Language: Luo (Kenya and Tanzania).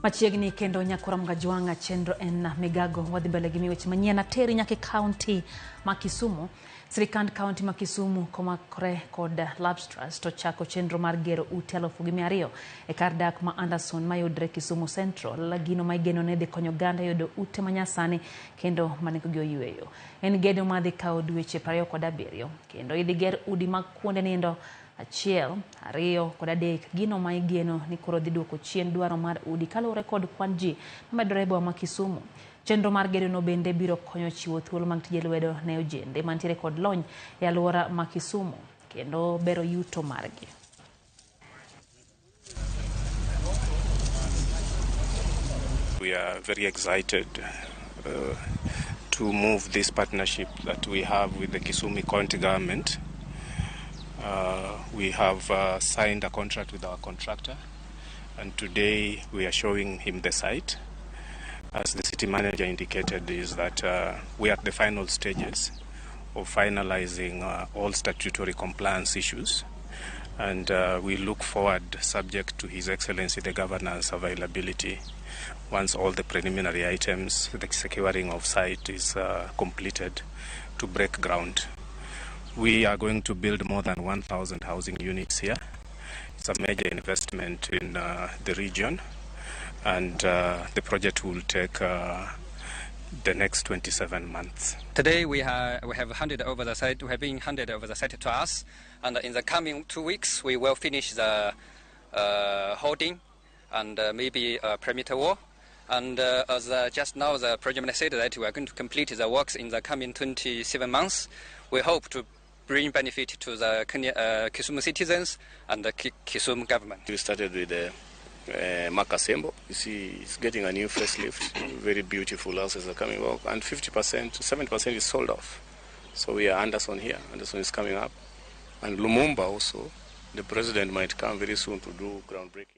Machiegni kendo nyakora Mgajwang'a chenro en Migago wadhi mbele gi weche manyien ateri nyaka e kaunti ma Kisumu. Sirikand kaunti ma Kisumu komakore kod Labs Trust ochako chenro mar gero ute 2,200 e kar dak ma Anderson mayudre Kisumu Central. Gino ma igeno ne dhi konyo oganda yudo ute manyasani kendo ma nengogi oyweyo. En gedo madhi kawo dweche 27 kendo idhi ger udi mag kuonde nindo 1, 2 kod 3 gino ma igeno ni koro dhi duoko chien dwaro mar udi kaluwore kod kwan ji mamedore e boma ma Kisumu. Chenro mar gedono bende biro konyo chiwo thuolo mag tije lwedo ne ojende mantiere kod lony e alwora ma Kisumu kendo bero yuto margi. We are very excited to move this partnership that we have with the Kisumu County government. We have signed a contract with our contractor, and today we are showing him the site. As the city manager indicated, is that we are at the final stages of finalizing all statutory compliance issues, and we look forward, subject to His Excellency the Governor's availability, once all the preliminary items, the securing of site is completed, to break ground. We are going to build more than 1,000 housing units here. It's a major investment in the region, and the project will take the next 27 months. Today we have handed over the site. We have been handed over the site to us, and in the coming 2 weeks we will finish the holding and maybe a perimeter wall. And as just now the project manager said that we are going to complete the works in the coming 27 months. We hope to bring benefit to the Kisumu citizens and the Kisumu government. We started with the Makasembo. You see, it's getting a new facelift. Very beautiful houses are coming up, and 50%, 70% is sold off. So we are Anderson here. Anderson is coming up, and Lumumba also. The president might come very soon to do groundbreaking.